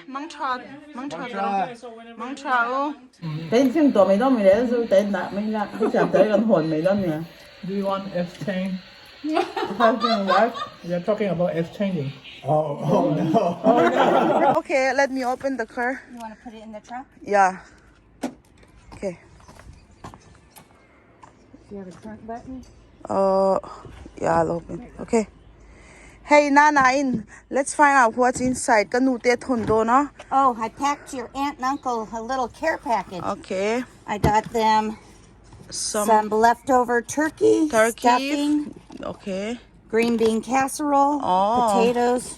Mangtha mangtha mangtha u. Kan thleng tawh mai dawn mi le chu kan dah mai la ka siam tel kan hawn mai dawn nia. Do you want exchange? Husband wife. We are talking about exchanging. Oh, oh no. Oh no. Okay, let me open the car. You want to put it in the trunk? Yeah. Okay. Do you have a trunk button? Yeah, I'll open. Okay. Hey, Nana, in. Let's find out what's inside. Ka nu te thun dawn a. Oh, I packed your aunt and uncle a little care package. Okay. I got them Some, some leftover turkey, turkey. stuffing, Okay. green bean casserole, Oh. potatoes,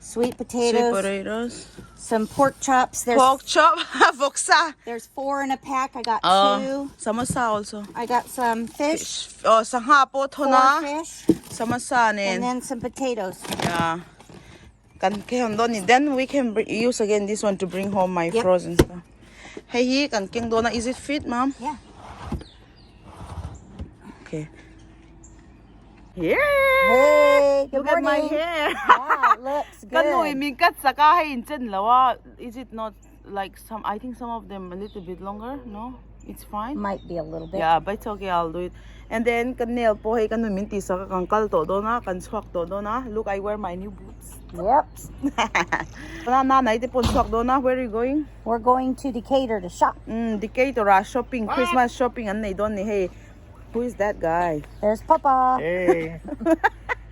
sweet Sweet potatoes, potatoes. some pork chops. There's Pork chop. Voksa. there's four in a pack. I got two. Samosa also. I got some fish, Oh, sangha pawh four thawn a. fish, Samosa and nen. then some potatoes. Yeah. Kan ke hon dawn ni. Then we can use again this one to bring home my Yep. frozen stuff. Hei hi kan keng dawn a. Is it fit, mom? Yeah. Okay. Yeah. Hey, good Look at my morning. hair. Yeah, it looks Kan nu good. min cut saka hei in chen lo a. Is it not like some, I think some of them a little bit longer, no? It's fine. Might be a little bit. Yeah, but it's okay, I'll do it. And then kan nail po hei kan nu min ti saka kan kal tawh dawn a, kan chhuak tawh dawn a. Look, I wear my new boots. Yep. Na na nai te pawn chhuak dawn a. Where are you going? We're going to Decatur to shop. Decatur ah shopping, Christmas shopping an nei dawn ni hei. Who is that guy? There's Papa. Hey.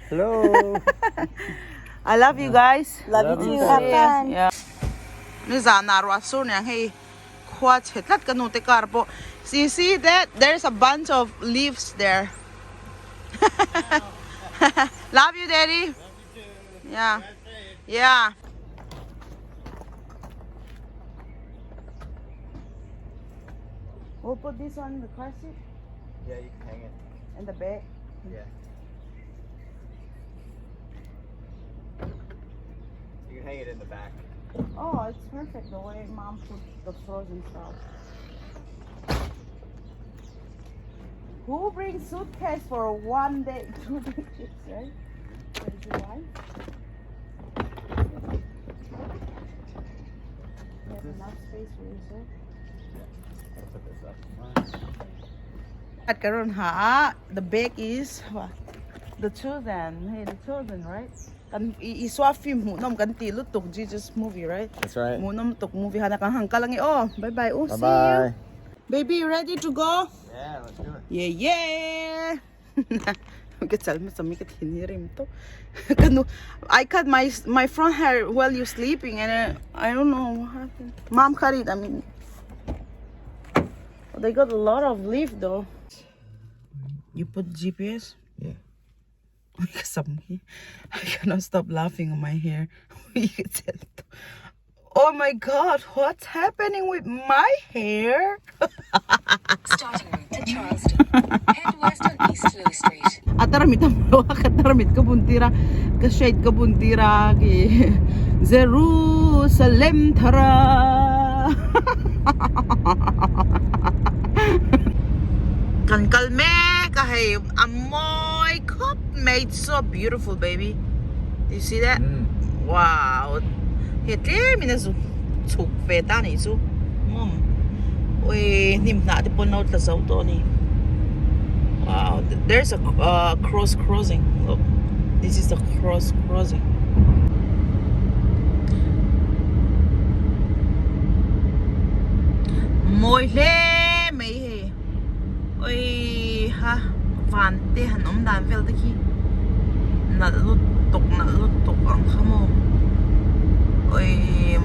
Hello. I love you guys. Love you too. Have fun. Yeah. Ni zan ah ruah sur niang hei khua chhe tlat ka nu te car pawh. You see that? There's a bunch of leaves there. Love you, Daddy. Yeah. Yeah. We'll put this on the car seat. Yeah, you can hang it. In the bag. Yeah. You can hang it in the back. Oh, it's perfect the way mom put the frozen stuff. Who brings suitcase for one day, 2 day trips, right? What is it, why? You have enough space for yourself? Yeah. I'll put this up. At karon ha, the bag is what? The Chosen. Hey, the Chosen, right? Kan iswa film hmuh nawm kan ti lutuk Jesus movie, right? That's right. Hmuh nawm tuk movie hana kan hang kal ange aw. Bye bye. Oh, Bye see you. bye. Baby, you ready to go? Yeah, let's do it. Yeah, yeah. Ka chal hmasa mi ka thin hi rim tawp. Ka nu I cut my my front hair while you sleeping and I don't know what happened. Mom cut it, I mean. They got a lot of leaf though. You put GPS? Yeah. I cannot stop laughing on my hair. Oh my god, what's happening with my hair? Starting route to Charleston. Head west on East Louis Street. A tarmit a ka tarmit ka buntira ka shade ka buntira ki Jerusalem thara Kan kal mek a hei a mawi khawp mai it's so beautiful baby do you see that wow he tlem in a zuk chhuk ve ta nih chu mawm ui hnim hnah te pawh an lo tla zo tawh a ni wow there's a cross crossing look this is the cross crossing. Mawi hle mai hei ui ha van te han awm dan vel te khi nalh lutuk nalh lutuk ang kha maw ui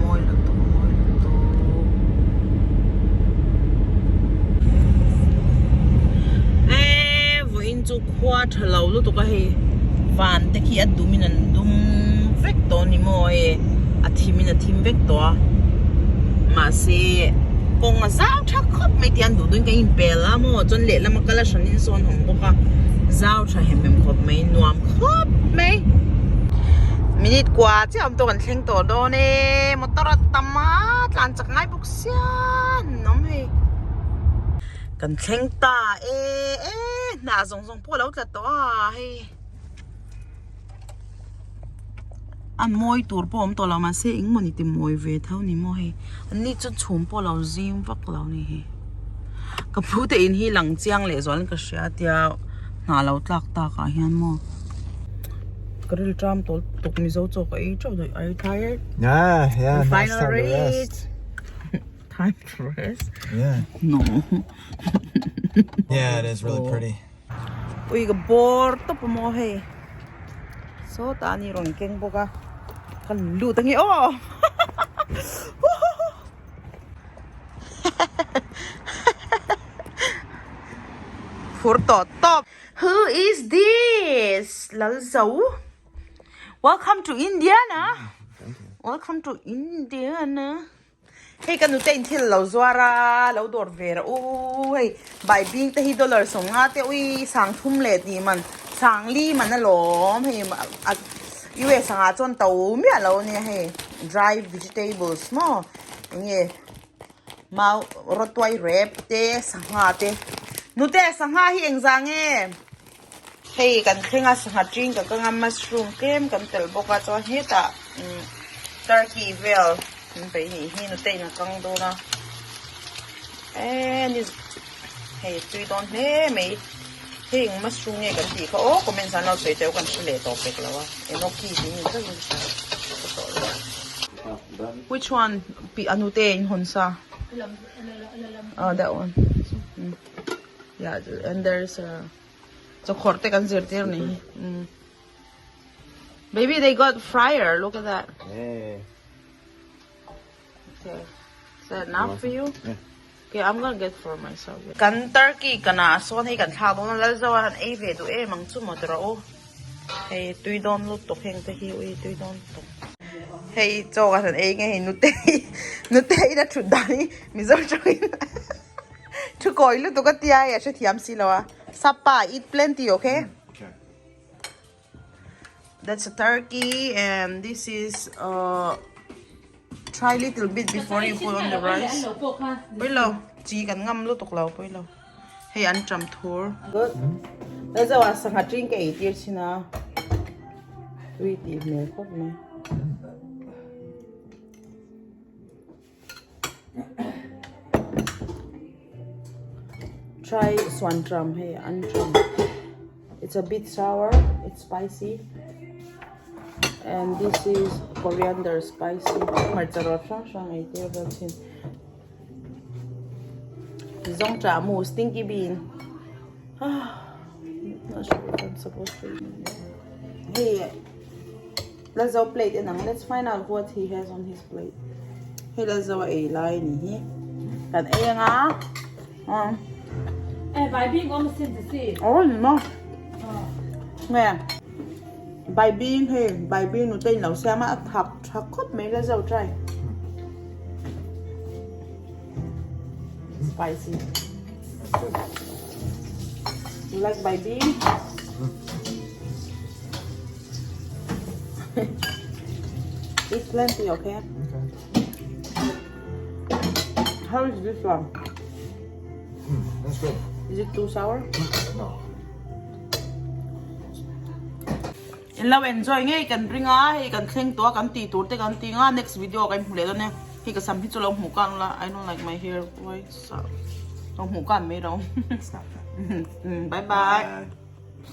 mawi lutuk mawi lutuk eee vawiin chu khua tha lo lutuk a hei van te khi a dum in an dum vek tawh a ni maw hei a thim in a thim vek tawh a mahse kawng a zau tha khawp mai tih an duh duhin kan inpel a maw chuan lehlam a kal a hran in sawn awm bawk a zau tha hem hem khawp mai nuam khawp mai minute kua chiah awm tawh kan thleng tawh dawn e motor a tam a tlan chak ngai bawk sia an awm hei kan thleng ta e e hnah zawng zawng pawh a lo tla tawh a hei. A mawi tur pawh a awm tawh lo mahse engmawni ti mawi ve tho ni maw hei an ni chu chhum pawh lo zing vak lo ni hi ka pu te in hi lang chiang leh zual in ka hria tia hna lo tlak tak ah hian maw ka ril tram tawl tuk mizo chaw ka ei teuh daih are you tired? Yeah, yeah, We now it's finally time to reached. rest. Time to rest? Yeah. No. Yeah, it is really pretty. Ui ka bawr tawp a maw hei sawtah a ni rawn keng bawk a ka lut ange aw phur tawh tawp who is this Lalzo welcome to Indiana welcome to Indiana. Hei ka nute in thil lo zuar a, lo dawr ve rawh u, hei bai bing te hi dollar 50 te ui sang thum leh tih man sang li man alawm hei a US angah chuan to miah lo ania hei dry vegetables maw enge mau rawtuai rep te sangha te nute sangha hi engzah nge hei kan thleng a sangha ṭing ka kang a mushroom tlem kan telh bawk a chuan hetah turkey vel an bei nih hi nute in a kang dawn a eee ni hei tui dawn hle mai hei eng mushroom nge kan tih kha aw comment ah an lo sawi teuh kan hre leh tawh pek lo a enoki tih ni tlat in ka hre tawh lo which one pi a nute in hawn sa ah that one. Yeah, and there's a chawkhawrh te kan zirtir ni hi. Mm. Baby, they got fryer. Look at that. Hey. Okay. Is that enough for you? Yeah. Okay, I'm gonna get for myself. Kan turkey kana sawn hei kan thlak dawn a lal zo a han ei ve duh em ang chu maw tira u. Hei tui dawn lutuk heng te hi ui tui dawn lutuk. Hei chaw ka han ei nge hei nute nute in a thut dan hi Mizo tawngin Thu kawi lutuk a tia hei a hrethiam si lo a. Sapa eat plenty okay? Okay. That's a turkey and this is uh try little bit before you put on the rice. Pui lo chi kan ngam lutuk lo pui lo. Hei an tram thur. Good. That's a sangha tring ka ei tir china. Tui ti hmel khawp mai. Try suan tram hei an tram it's a bit sour it's spicy and this is coriander spicy hmarcha rawt hrang hrang ei tir vel thin zawng tah mu stinky bean ah not sure if I'm supposed to hei Lalzo plate en ang let's find out what he has on his plate hei Lalzo a ei lai ni hi kan ei anga ah Eh bai bing awm sin ti si oh ni maw nge bai bing hei bai bing nu te in lo siam a a thak tha khawp mai Lalzo try spicy you like bai bing Eat plenty, okay? Okay. How is this one? That's good. Is it too sour? No. In lo enjoy ngei kan ring a hei kan thleng tawh a kan tih tur te kan ti nga next video ka inhmu leh dawn e hei ka sam hi chu lo hmuh kang la I don't like my hair why sa lo hmuh kang mai lo Stop that. Bye bye. Bye.